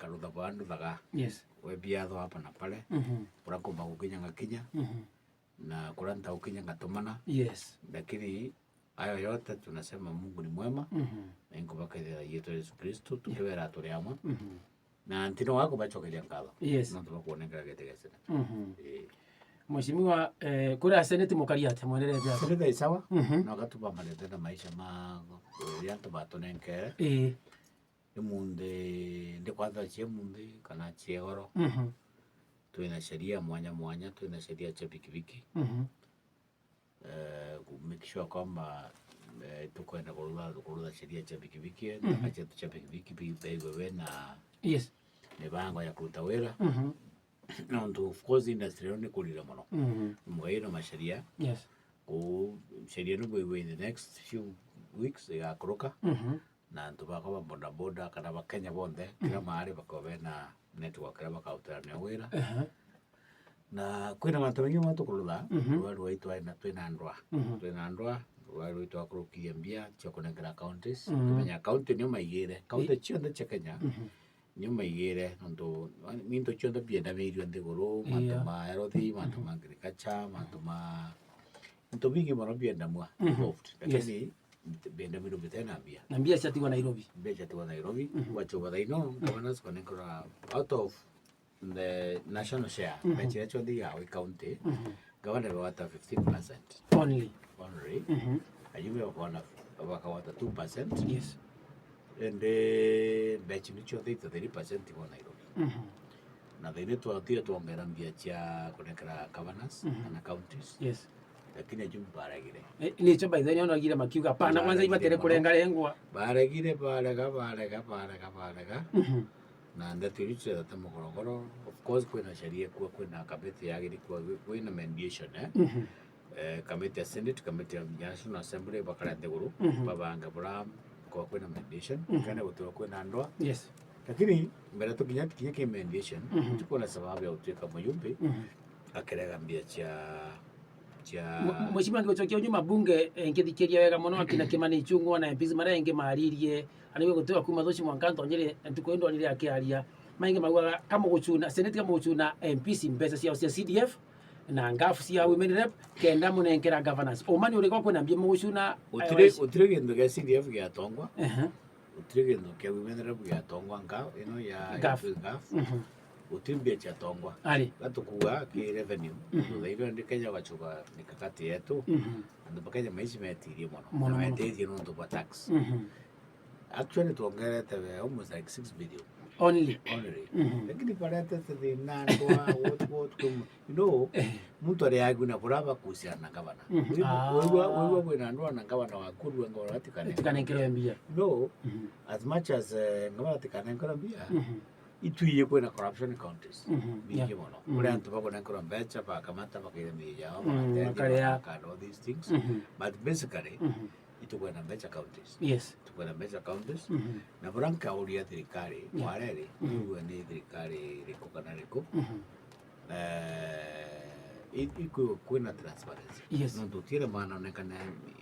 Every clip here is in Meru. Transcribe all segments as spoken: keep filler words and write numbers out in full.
Rutha bwa nduthaga. Yes. We biatho hapa na pale. Mhm. Kuria nkumba gukinya ngakinya. Mhm. Na kuria ntaukinya ngatumana. Yes. Lakini hayo yote tunasema Mungu ni mwema. Mhm. Na inkubakethera Yesu Yesu Kristo tukibera turi amwe. Mhm. Na ntino wa kubacokeria nkatho. Yes. Nontu bwa kuonengera giti gia seneta. Mhm. Eh. Mheshimiwa, eh, kuria seneti mukari atia, mwenderete atia? Seneta isawa. Mhm. No gatubambanite na maisha ma, eh, antu batunenkere. Eh. Imunthi ndikwatha cia imunthi kana cia igoro. Mhm. Twina sheria mwanya mwanya, twina sheria cia pikipiki. Mhm. Eh, ku make sure kwamba, eh, tukwenda kurutha, kurutha sheria cia pikipiki, mhm, ntaka cietu cia pikipiki bi-, baigwe bena, yes, mibango ya kuruta wira. Mhm. Nontu of course industry ino ni kurire mono. Mhm. Mugairo masheria. Yes. Ku sheria ino bwigwe in the next few weeks igakuruka. Mhm. Na antu bakwa ba bodaboda kana Bakenya bonthe, kira, mhm, maari bakaba bena network iria bakarutirania wira. Aha. Na kwina mantu maingi ma tukurutha, mhm, rwari rwaitu twina, twina ndwa. Mhm. Twina ndwa, rwari rwaitu twakurukirie mbia cia kunengera counties. Mhm. Kumenya county nio maigire, county, i-, cionthe cia Kenya, mhm, nio maigire, nontu into cionthe biendamirio nthiguru, mantu, yeah, ma health, mantu, mhm, ma agriculture, mantu ma, into bingi mono biendamua, mhm, involved. Yes. Lakini biendamirio bitena mbia. Na mbia ciatigwa Nairobi. Mbia ciatigwa Nairobi. Mhm. Wachoba thaino, mhm, governors konekora out of the national share, mhm, mbeca iria cionthe igawe county, mhm, gavana bagwata fifteen percent. Only. Only. Mhm. Ajumbe bakona, bakawata two percent. Yes. Ende mbeca ni cionthe ita three percent igwa Nairobi. Mhm. Na thaini twatire twongera mbia cia kunekera governors, mhm, kana counties. Yes. Lakini ajumbe baregire. Eh, nicho by the way nonagire makiuga, "Hapana, kwanza ibatere kurengarengwa." Baregire, barega, barega, barega, barega. Mhm. Na ndeto iria cirethete mugorogoro, of course, kwina sheria kuo, kwina kamiti yagiri kuo, kwina mediation, eh? Mhm. Eh, kamiti ya Senate, kamiti ya National Assembly, bakare nthiguru, mhm, babange bura kwa kwina mediation, mhm, kana gutiwa kwina ndwa. Yes. Lakini mbere tukinya, tukinya ki mediation, mhm, tukuona sababu ya gutuika muyumbi, mhm, akirega mbia cia, cia. Mwe-, Mheshimiwa, ngiucokia unyuma bunge, eh, nkithikiria wega mono akina Kimani Ichung'wa na M Ps maria engi maririe, anigwe gutiwa kuma thuci mwanka ntonyire ntuku ii ndonire akiaria. Maingi maugaga kamugucuna, Senate kamugucuna M Ps mbeca ciao cia C D F na ngafu cia women rep, kenda munenkera governors. Uma ni uriku kwina mbia mugucuna, eh, gutiri, gutiri gintu gia C D F giatongwa. Ehe. Gutiri gintu kia women rep giatongwa nga-, ino ya ngafu. Ngafu. Mhm. Gutiri mbia ciatongwa. Ari. Gatukuga ki revenue. Mhm. Thutha ino ndi Kenya gachuka mikakati yetu. Mhm. Andu ba Kenya maici metirie mono. Mono, na mono. Metirie nontu bwa tax. Mhm. Actually, twongerete we almost like six billion. Only? Only. Mhm. Lakini baretete thina ndwa, what, what, kum-, you know, eh, muntu ari aguna buraba kuhusiana na gavana. Mhm. Wigua, ah, wigua, wigua kwina ndwa na gavana waku, rua ngoro atikane. Atikanenkerwe mbia. No, mhm, as much as, eh, gavana atikanenkerwe mbia, mhm, itwiye kwina corruption counties. Mhm. Bingi, yeah, mono. Mhm. Kuri antu bakunenkerwa mbeca, bakamata, bakaira miji yao, mhm, bagateethia, bakaria, bakakanda, all these things. Mhm. But basically, mhm, itukwenda mbeca counties. Yes. Tukwenda mbeca counties. Mhm. Na bura nkauria thirikari, yeah, wareri, mhm, iwe ni thirikari iriku kana iriku. Mhm. Eh, i-, iku-, kwina transparency. Yes. Nontu utire maana onekana,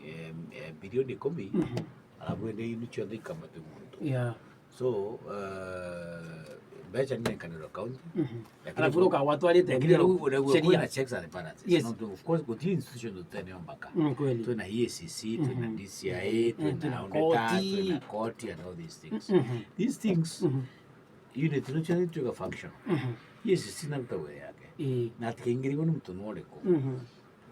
eh, eh, bilioni ikumi, mhm, alafu ende inu cionthe ikamatu muntu. Yeah. So, eh, mbeca ni nenkanirwa county. Mhm. Lakini alafu ku-, ruka watwarite lakini mbere ruku-, ruku-, sheria. Kwina checks and balances. Yes. Nontu, of course, guti institution tuteneombaka. Mm, kweli. Twina E A C C, twina, mhm, D C I A, mhm, twina, twina auditor, koti, twina koti and all these things. Mhm. These things, mhm, unit no cionthe ituika functional. Mhm. E A C C naruta wira yake. Ii. Na atikaingirigwo ni muntu no uriku. Mhm.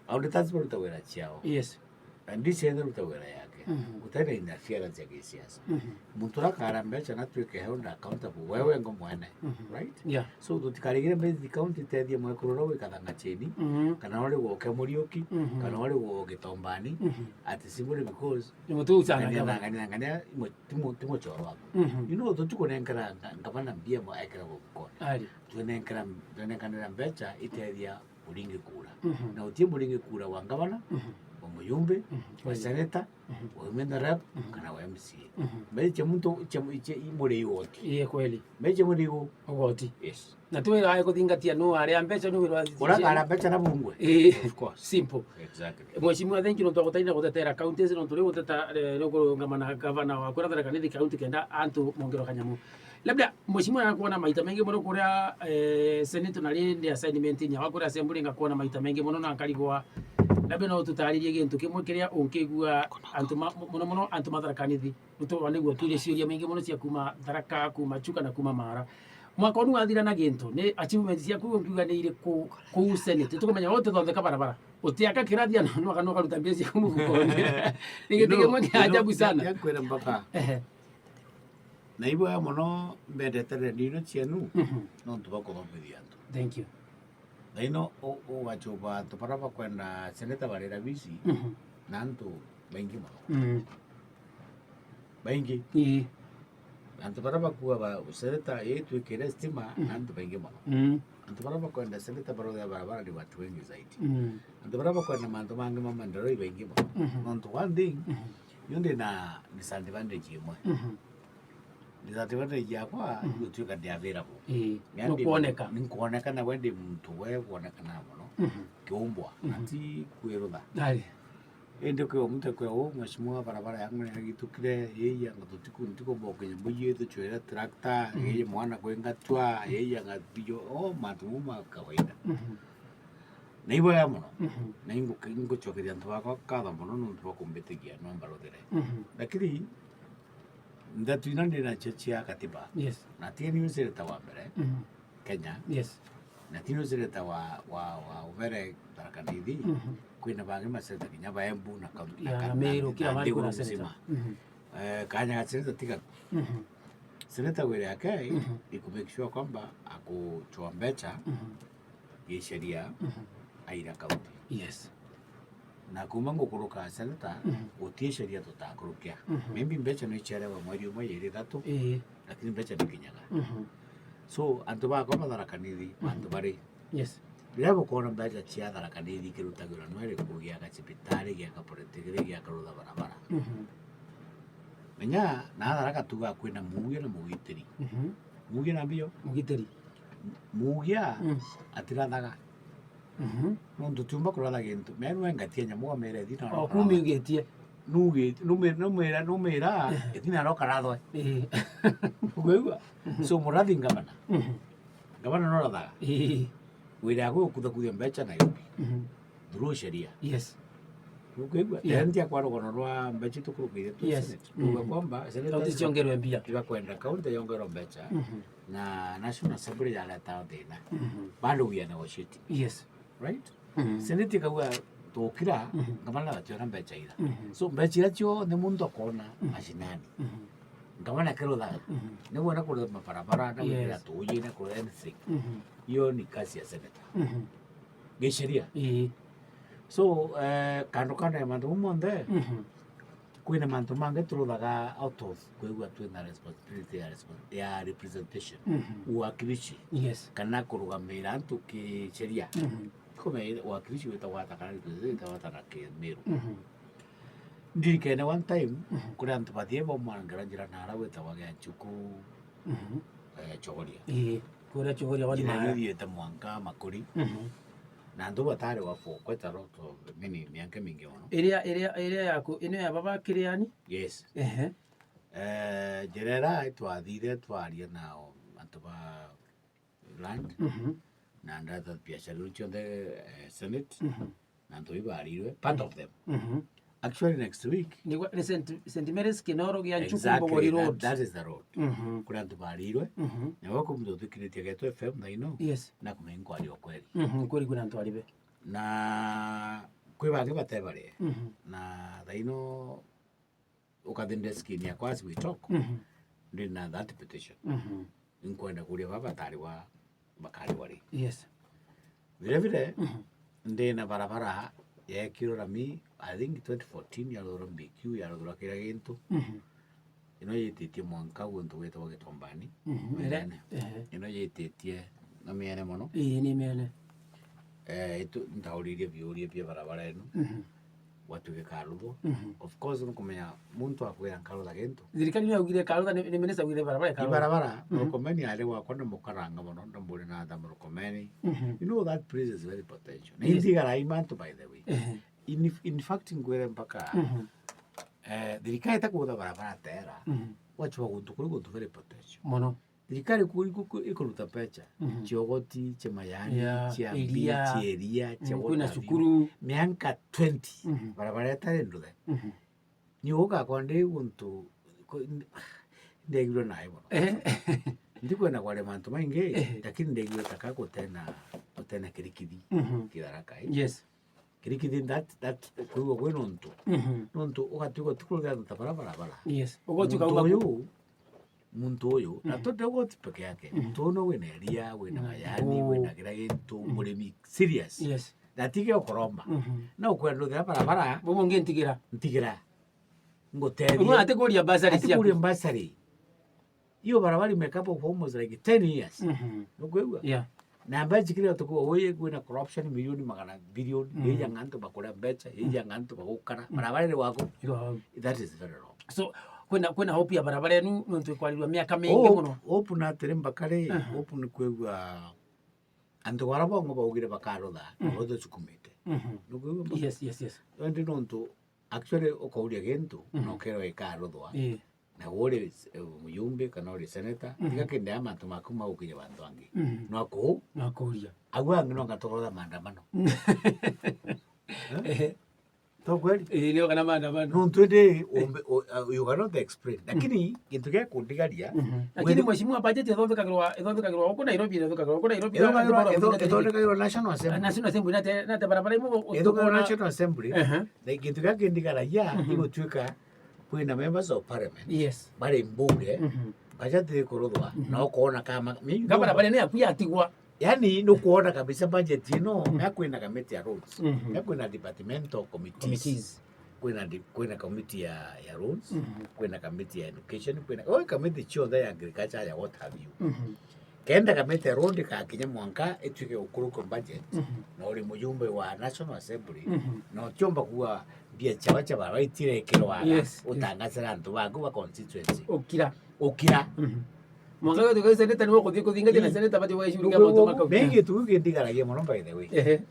Auditors baruta wira ciao. Yes. Na D C I naruta wira yake. Mhm. Gutari na interference ya gisiasa. Mhm. Muntu uria akara mbeca na atuike held accountable, wewe ngo mwene, mhm, right? Yeah. So, tutikarigire mbeca county itethie mwekuru uria wi Kathanga Cheni, mhm, kana uria wi Gwoke Muriuki, mhm, kana uria wi Gitombani, mhm, ati simply because ni mutu ucanga ngania na gavana. Ngania na ngania, imwe, ti mu-, ti muchoro waku. Mhm. You know, tutikunengera nga-, gavana mbia mo ekira mfukoni. Ari. Twinenkera, twinenkanira mbeca itethia Muringi kura. Mhm. Na utie Muringi kura wa ngavana, mhm, wa muyumbi, mhm, wa, kweli, seneta, mhm, wa women rep, mhm, kana wa M C A. Mhm. Mbeca cia muntu, cia mu-, cia i-, muri igoti. Iye kweli. Mbeca cia muri igo-, igoti. Yes. Na tu wira wa kuthingatia nu aria mbeca nu wira wa ura kara mbeca na bungwe. Eh, of course. Simple. Exactly. Mheshimiwa, thank you nontu wa gutaina gutetera counties, nontu riu guteta, eh, riu kurungama na gavana wa kuria Tharaka Nithi County kenda antu mongero kanyamu. Labda mheshimiwa nakuona maita mengi mono kuria, eh, Senate na rindi assignment-ini yakwa kuria assembly ngakuona maita mengi mono na nkarigwa, labda no tutaririe gintu kimwe kiria unkigua antu ma-, mono mono antu ma Tharaka Nithi. Nituona niguo twire ciuria maingi mono cia kuma Tharaka, kuma Chuka na kuma Mara. Mwaka unu wathira na gintu, ni achievements ciaku unkiuga ni iriku kuu Senate? Tukumenya wote thontheka barabara. Utiaka kirathi ana no kana ukaruta mbia ciaku mufukoni. Ni gintu kimwe kia ajabu sana. Nkwire mpaka. Ehe. Na ibwega mono mbendete redio ino cienu, mhm, nontu bwa kuthomithia antu. Thank you. Na ino u-, ugachuba antu baria bakwenda seneta barira bici, mhm, na antu baingi mono. Mm. Baingi. Ii. Antu baria bakua ba seneta ii twikire stima, mhm, na antu baingi mono. Mm. Antu baria bakwenda seneta baruthia barabara ni watu wengi zaidi. Mm. Antu baria bakwenda mantu mangi ma maendeleo ibaingi mono. Mhm. Nontu one thing, mhm, Yu ndi na disadvantage imwe. Mhm. Disadvantage yakwa, mhm, ni gutuika ndi available. Ii. Yani ndi nukwoneka. Ninkwoneka na we ndi muntu we kwonekana mono. Mhm. Kiumbwa, mhm, na ti kwirutha. Ari. Indi kwi o muntu kwi o mheshimiwa barabara yangu ni yagitukire, yei anga tutiku, ntikumba gukinya buyu, tuchwere tractor, mhm, yei mwana kwingatwa, mhm, yei anga biyo, o mantu mau ma kawaida. Mhm. Na ibwega mono. Mhm. Na ingu-, ingucokeria antu bakwa nkatho mono nontu bwa kumbitikia no mbaruthire. Mhm. Lakini ndeto ino ndi nacio cia katiba. Yes. Na tiga ni seneta wa mbere, mhm, Kenya. Yes. Na ti ni seneta wa, wa, wa ubere Tharaka Nithi. Mhm. Kwina bangi maseneta kinya ba Embu na kaunti ya, ya, na Meru, kila mahali kuna seneta. Nthiguru mzima. Mhm. Eh, kanya ga seneta tiga. Mhm. Seneta wira yake, mhm, ni ku make sure kwamba akuchwa mbecha, mhm, gisheria, mhm, aira kaunti. Yes. Na kuma ngukuruka seneta, mhm, guti sheria tutakurukia. Mhm. Maybe mbecha no icherewe mweri umwe, iri, ithatu, ii, lakini mbecha ni kinyaga. Mhm. So, antu bakwa ba Tharaka Nithi, mhm, antu bari. Yes. Riria bukoona mbecha cia Tharaka Nithi ikirutagirwa no iri kugia gacibitari, gia kapolitikiri, gia karutha barabara. Mhm. Menya, na Tharaka tuga kwina mugia na mugitiri. Mhm. Mugia na mbio? Mugitiri. Mugia, mm, atirathaga. Mhm. Nontu tiumba kuratha gintu. Meru engatia nyamu amere thina. O, kumiugitie. Nugi-, nume-, numira, numira, eh, ithina ro karathwe. Eh. Ukaigua? Mhm. So, murathi ngavana. Mhm. Ngavana no rathaga. Eh. Wira yake ukuthakuthia mbecha Nairobi. Mhm. Through sheria. Yes. Ukaigua? Yeah. Tena ntia kwa rugono rwa mbecha tukurukirie tu, yes, Senate. Tuga, mhm, kwamba Senate kaunti ciongerwe mbia. Tiga kwenda kaunti yongerwe mbecha. Mhm. Na National Assembly yaleta thina. Mhm. Bado we are negotiating. Yes. Right? Mhm. Senate ikauga tukira, mhm, ngavana gationa mbecha ira. Mhm. So, mbecha iria ciothe muntu akona, mhm, mashinani. Mhm. Ngavana kiruthaga. Mhm. Niguo na kurutha mabarabara, na gwikira, yes, tuuji, na kurutha anything. Mhm. Iyo ni kazi ya senator. Mhm. Gisheria. Ii. So, eh, kando kando ya mantu mau monthe, mhm, kwina mantu mangi turuthaga out of kwigua twina responsibility ya respon-, ya representation, mhm, uwakilishi, yes, kana kurugamira antu kisheria. Mhm. Kumenya uwakilishi witagwa ata kana representation witagwa ata na Kimiru. Mhm. Ndirikene one time, mhm, kuri antu bathie baumangara njira nara gwitagwa Gianchuku, mhm, eh, Chogoria. Ii, kuria Chogoria wadi. Njira mara iyo ithiite mwanka Makuri. Mhm. Na antu batari wa for quite a lot of, many, mianka mingi mono. Iria, iria, iria yaku, ino ya baba Kiriani? Yes. Ehe. Eh, njira iria twathire twaria na antu ba land, mhm, na ndata biashara iu cionthe, eh, Senate, mhm, na antu ibarirwe, part of them. Mhm. Actually, next week. Nigwa, ni Saint, Saint Mary's Kinoro Gianchuku, exactly, Mbogori that, Road. That is the road. Mhm. Kuri antu barirwe, mhm, na wako muntu uthikiritie Geto F M thaino, yes, na kumenya nkwari ukweli. Mhm, kweli kwina antu aribe. Na kwi bangi batebare. Mhm. Na thaino ukathi ndeskini yakwa as we talk, mhm, ndi na that petition. Mhm. Inkwenda kuria baba batari wa, bakari wari. Yes. Vile vile, mhm, ndi na barabara yekirwe rami, I think twenty fourteen, yaruthirwa B Q, yaruthirwa kila gintu. Mhm. Ino yititie mwanka guntu gwitagwa Gitombani. Mhm. Miene. Ehe. Ino yititie na miene mono. Ii, ni miene. Eh, itu, ntauririe biuria bia barabara ino. Mhm. Gwatuika ikaruthwa. Mhm. Of course, nukumenya muntu akwira nkarutha gintu. Thirikari niyaugire ikarutha, ni, ni minister augire barabara ikarutha. Ibarabara, mhm, Murkomen ari gwakwa ndamukaranga mono, ndamwira na tha Murkomen. Mhm. You know that place is very potential. Na, yes, indigara i mantu, by the way. Ehe. In, in fact, ngwire mpaka, mhm, eh, thirikari itakutha barabara tera, mhm, wachwa guntu kuri guntu very potential. Mono. Thirikari kuu iku-, iku-, ikuruta mbeca, mhm, cia ugoti, cia majani, yeah, cia mbi, iria, cia iria, cia, mm, kwina water view, cukuru. Mianka twenty, mhm, barabara itari nduthe. Mhm. Ni ugakwa ndi guntu, ku-, n-, ndegirwe nae mono. Eh. Ndikwenda kwaria mantu maingi, eh, lakini ndegirwe taka gutena, gutena kirikithi, mhm, Kitharaka, eh. Yes. Kirikithi that, that, kwigua kwi nontu. Mhm. Nontu ugatuika utikuruthira antu ta bara barabara. Yes. Ugatuika muntu uyu, muntu uyu, na, mhm, to ndegoti peke yake. Mhm. Muntu uyu no wina iria, wina, mm, majani, oh, wina kira gintu, mm, murimi serious. Yes. Na atige ukuromba. Mhm. Na ukwenda uthira barabara. Bubu ngintigira. Ntigira. Ngutethie. Uyu atikuria bursary ciaku. Atikuria bursary. Hiyo barabara imekapa for almost like ten years. Mhm. Nukwigua? Yeah. Na ambaye chikira tukuwa, oye, kwina corruption, milioni magana, bilioni, mm, yeija ng'antu bakura mbeca, yeija ng'antu bagukara. Mm. Barabara iri waku. Iri waku. That is very wrong. So, kwina, kwina hope ya barabara enu, nontu ikwarirwa miaka mingi mono. Hope, hope na atiri mbakari, aha, hope ni kwigua antu bara bongo baugire bakarutha, mhm, oro tusukumite. Mhm. Nukwigua? Yes, yes, yes. Indi nontu, actually, ukauria gintu, mhm, na ukerwa ikaruthwa. Ii. Na uri, eh, mujumbe kana uri senator, mhm, tiga kindi aya mantu maku magukinya bantu angi. Mhm. No aku-, no akuria. Au angi no ngatogorotha maandamano. Eh? Ehe. To kweli? Ii, nio kana maandamano. Nontu indi umbe-, u-, uh, you cannot explain. Mhm. Lakini gintu gia kundigaria, mhm, lakini wethu-, mheshimiwa, budget ithondekagirwa, ithondekagirwa guku Nairobi, ithondekagirwa guku Nairobi, ithondekagirwa, ithondekagirwa National Assembly. National Assembly, na te-, na te barabara imwe gu-, ithondekagirwa gutukona National Assembly. Ehe. Na gintu gia kindigaragia, mhm, igutuika kwina members of parliament, yes, bari mbunge, mhm, budget ikuruthwa, mhm, na ukoona kama, mi-, ngabara no-, bari ni aku yatigwa. Yani, nukwona kabisa budget ino, mhm, na kwina committee ya roads, mhm, na kwina departmental committees. Committees. Kwina di-, kwina committee ya, ya roads, mhm, kwina committee ya education, kwina, oh, committee ciothe ya agriculture, ya what have you. Mhm. Kenda committee ya road ikakinya mwanka ituike gukurukwa budget, mhm, na uri mujumbe wa National Assembly, mhm, na utiumba kuuga mbia ciawe cia barabara itirekirwa aga, yes, yes, utangasira antu baku ba constituency. Ukira. Ukira. Mhm. Mwanka wetu kwa senator niwe kuthi-, kuthingatia na senator bati wa icuru kia mantu makau. Mengi tu kindigaragia mono, by the way. Ehe.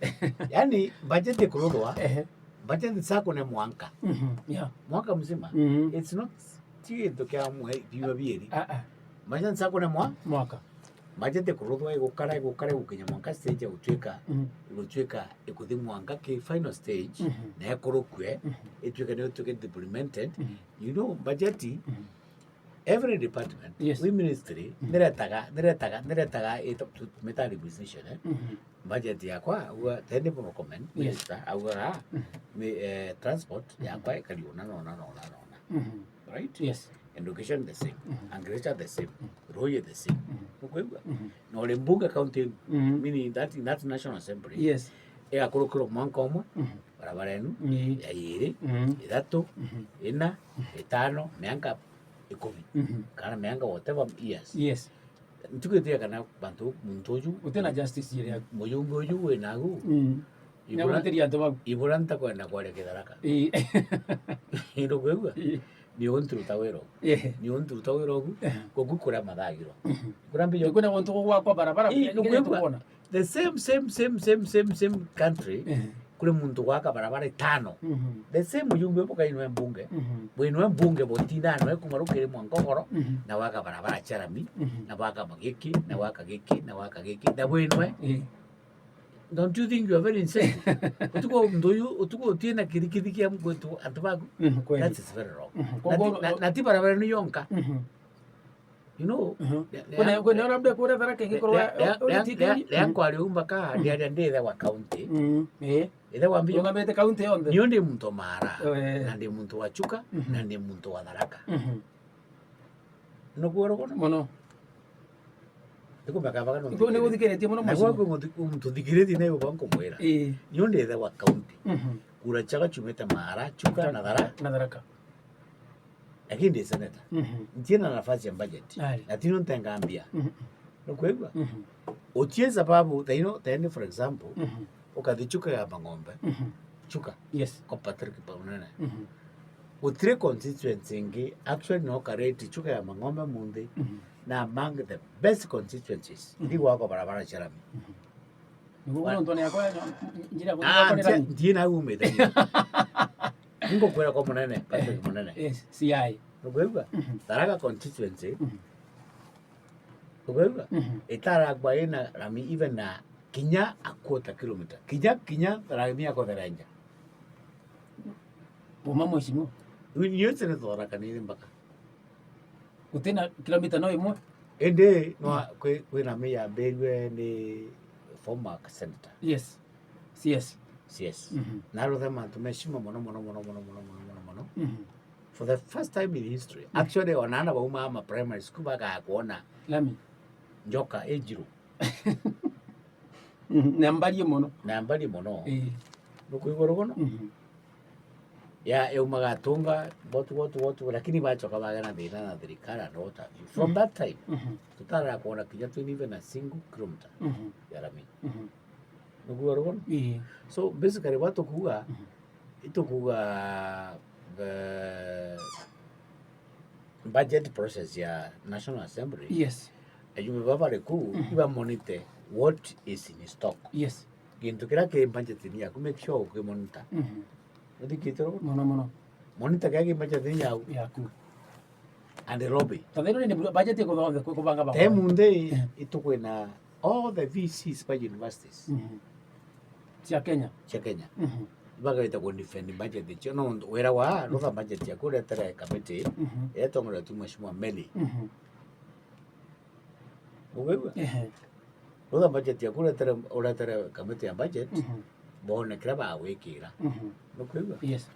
Yani, budget ikuruthwa, ehe, budget sako ne mwanka. Mhm. Yeah. Mwaka mzima. Mhm. It's not ti gintu kia mwe-, biumia bieri. Ah, ah. Budget sako ne mwa-, mwaka. Budget ikuruthwa, igukara, igukara, igukinya mwanka stage ya gutuika, mhm, igutuika ikuthi mwanka ki final stage, mhm, na ikurukue, mhm, ituike ni ituike implemented. Mhm. You know, budget, mhm, every department, yes, wi ministry, mhm, niretaga, niretaga, niretaga ito-, tu-, tumita requisition, eh? Mhm. Budget yakwa, auga, tende recommend, yes, minister, auga, ah, mhm, mi-, eh, transport, mhm, yakwa ikari ona, ona, ona, ona, ona. Mhm. Right? Yes. Education the same. Mhm. Agriculture the same. Mhm. Road the same. Mhm. Nukwigua? Mhm. Na uri mbunge county, mhm, meaning that, that National Assembly, yes, igakurukirwa mwanka umwe, mhm, barabara enu, ii, ya iiri, mhm, ithatu, mhm, ina, mhm, itano, mianka ikumi. Mhm. Kana mianka whatever years. Yes. Ntukwitiga kana bantu, muntu uju, utina justice iria, mujumbe uju winagu. Mm. Ibura, niagwitiria antu bau. Ibura ntakwenda kwaria Kitharaka. Ii. Ndukwigua? Ii. Ni untu ruta wira ugu. Ehe. Ni untu ruta wira ugu. Ehe. Kogu kuria mathagirwa. Mhm. Kuria mbio. Kwina guntu gugwakwa barabara, ii, ndukwigua? Tukwona. The same, same, same country. Ehe. Kuri muntu gwaka barabara itano. Mhm. The same mujumbe bukainwe mbunge. Mhm. Bwinwe mbunge botinanwe kuma rukiri mwa Ngogoro, mhm, na waka barabara cia rami, mhm, na waka magiki, na waka giki, na waka giki, na bwinwe. Ii. Don't you think you are very insane? Utuko mndu uyu, utuko utina kirikithi kia mkwetu antu baku. Mhm, kweli. That is very wrong. Mhm. Na ti, na, na ti barabara ni yonka. Mhm. You know, mhm, ne-, ne-, kwina, kwina labda kura Tharaka ingikorwa, ne-, ne-, uri ne-, tikiri. Ne-, ne-, mm, nkwaria umba ka, mm, ndiaria ndi ithe wa county. Mm, eh. Ithe wa mbio. Ungamete county yonthe. Nio ndi muntu wa Maara, eh, na ndi muntu wa Chuka, mhm, na ndi muntu wa Tharaka. Mhm. Nukworogo na mono. Ndikumeka baga no. Ngu-, niguthikiritie mono. Na mheshimiwa. Gwaku muntu, muntu thikiritie na yuba nkumwira. Eh. Nio ndi ithe wa county. Mhm. Kura ciakwa ciumite Maara, Chuka, na Thara-, na Tharaka. Lakini ndi senator. Mhm. Ntiena nafasi ya budget. Aye. Na tino ntenga mbia. Mhm. Nukwigua? Mhm. Utie sababu, thaino, thaini, for example, mhm, ukathi Chuka ya Mang'ombe. Mhm. Chuka. Yes. Kwa Patrick Munene. Mhm. Gutire constituency ingi, actually, no kareti Chuka ya Mang'ombe munthi, mhm, na among the best constituencies. Mhm. Ndi gwakwa barabara cia rami. Mhm. Niguo wa-, nontu ni yakwa, njira ya, ah, guthii nti-, rami. Ntiina umite. Ningukwira kwa Munene, Patrick, eh, Munene. Yes, C I. Nukwigua? Mhm. Tharaka constituency, mhm, Ukaigua? Mhm. Itarakwa ina rami even na kinya a quarter kilometer. Kinya, kinya rami ya quarter ya nja. Uma mheshimiwa. Ni yote ni Tharaka Nithi mpaka. Gutina kilomita no imwe? Indi no, mm, kwi, kwi rami yambirue ni former senator. Yes. C S. C S. Mhm. Na aruthe mantu meshima mono, mono, mono. Mhm. For the first time in history. Mm. Actually, ona ana bauma ama primary school bakakwona lami. Njoka ejiro. Mhm. Na mbarie mono. Na mbarie mono. Eh. Nukwigua rugono? Mhm. Ya, yaumaga Tunga, botu, botu, botu, lakini bachoka bagana thina na thirikari and what have you. From, mhm, that time, mhm, tutaraga kwona kinya twin even a single kilometer, mhm, ya rami. Mhm. Nukwigua rugono? Ii. So, basically, batukuga, mhm, itukuga the budget process ya National Assembly. Yes. Ajumbe baba bari kuu, mhm, iba monitor what is in stock. Yes. Gintu kiria ki budget-ini yaku, make sure ukimonitor. Mhm. Uthikite rugono? Mono, mono. Monitor kiria ki budget-ini yau. Yaku. And lobby. Tathairu ni budget ya kutho-, ku-, kubanga banga. Time nthi, eh, itukwina all the V Cs by universities. Mhm. Cia Kenya. Cia Kenya. Mhm. Ibagaita ku defend budget cio, no wira wa, mhm, rutha budget yaku uretere committee, mhm, iria itongoretue Mheshimiwa Meli. Mhm. Ukwigua? Ehe. Rutha budget yaku uretere, uretere committee ya budget, mhm, bone kiria bagwikira. Mhm. Nukwigua? Yes.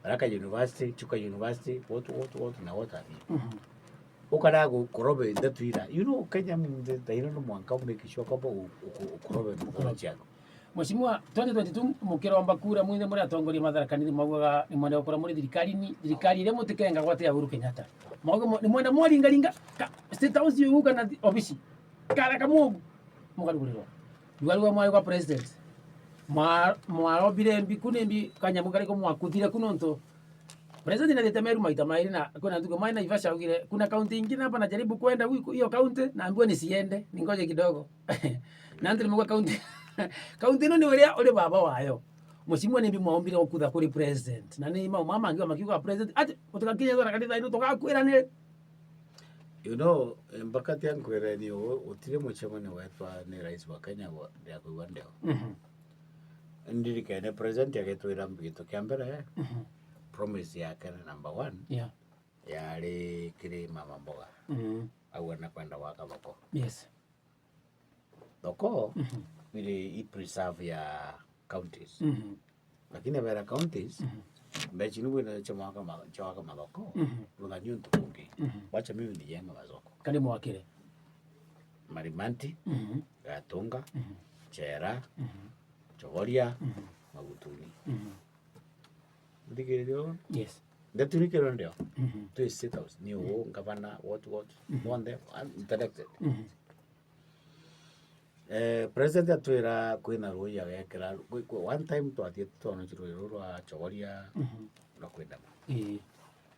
Tharaka University, Chuka University, what, what, what, na what have you. Mhm. Ukara gu-, kurobe ndeto ira. You know, Kenya, mm, the, the, you know, mwanka u make sure kwamba u-, u-, u-, ukurobe ndeto ciaku. Mheshimiwa, twenty twenty-two mukiromba kura mwinthe muri atongoria ma Tharaka Nithi mwaugaga ni mwenda gukora muri thirikari-ini, thirikari iria mutikenga gwate ya Uhuru Kenyatta. Mwauga mwe-, ni mwenda mwaringaringa ka State House iu kana thi-, obici. Kara kamwe ugu. Mukarugurirwa. Ruga rwa mwari kwa president. Mwa-, mwarobire mbi ku ni mbi kanyamu kari ko mwakuthire ku nontu president nathite Meru maita mairi na kwina ntuku mai Naivasha augire, "Kuna kaunti ingine hapa najaribu kwenda huko, hiyo kaunti naambiwa nisiende, ningoje kidogo." Na antu nimauga kaunti, kaunti ino ni uria uri baba wayo. Mheshimiwa ni mbi mwaombire gukutha kuri president. Na ni mau mama angiwa makiuga president, ati utikakinya thora kanitha ino tugakwira ni. You know, mpaka tia nkwire ni u-, utire mucemanio wetwa ni rais wa Kenya wa, ya kuigua ndeo. Mhm. Ndirikene president agitwira gintu kia mbere, mhm, promise yake ni number one. Yeah. Yari kiri mama mboga. Mhm. Au anakwenda gwaka thoko. Yes. Thoko, mhm, iri i preserve ya counties. Mhm. Lakini abera counties, mhm, mbeca ni bwina cia mwaka ma-, cia gwaka mathoko, mhm, rutha ni untu bungi. Mhm. Wacha mimi nijenge mathoko. Kani mwakire? Marimanti, mhm, Gatunga, mhm, Chera, mhm, Chogoria, mhm, Magutuni. Mhm. Nthikiriria uu? Yes. Ndetu ni kiro ndio. Mhm. Twi State House, ni uu, ngavana, what, what, mhm, bonthe, un-, interacted. Mhm. Eh, president atwira kwina rui agekira, kwi, kwi, one time twathie twonoci rui ruu rwa Chogoria, mhm, rwa kwindama. Ii.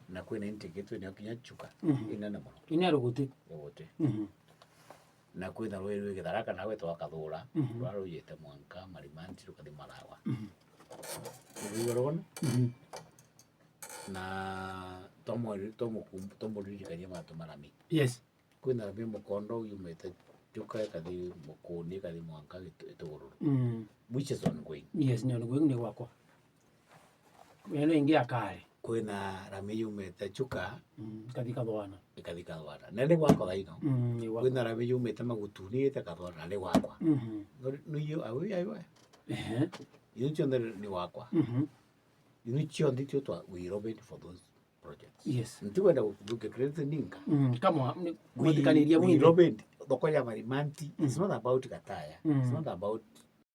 Na kwina inti ingi twinio kinya Chuka, mhm, inene mono. Ina ruguti. Ruguti. Mhm. Na kwina rui rwi Githaraka nawe twakathura, mhm, rwa ruyite mwanka Marimanti rukathi Marawa. Mhm. Rui rwa rugona? Mhm. Na tomo-, tomo-, tomuririkania mantu marami. Yes. Kwina rami mukondo yumite Chuka ikathi Mukuni, ikathi mwanka Gitu-, Itugururu. Mm. Which is ongoing. Yes, ni ongoing, ni gwakwa. Ino ingi ya kare. Kwina rami yumite Chuka, mm, ikathi Kathwana. Ikathi Kathwana. Na ni gwakwa thaino. Mm, ni gwakwa. Kwina rami yumite Magutuni ite Kathwana, na ni gwakwa. Mhm. No, no, you, are we, are we? Ehe. Iu cionthe ni gwakwa. Mhm. Iu cionthe tio twa, we lobbied for those projects. Yes. Ntikwenda guthukia credit ninka. Mm, kama ni, we, gwetikaniria we mwinthe. Lobbied, thoko ya Marimanti, it's, mm, not about Gataya. Mm. It's not about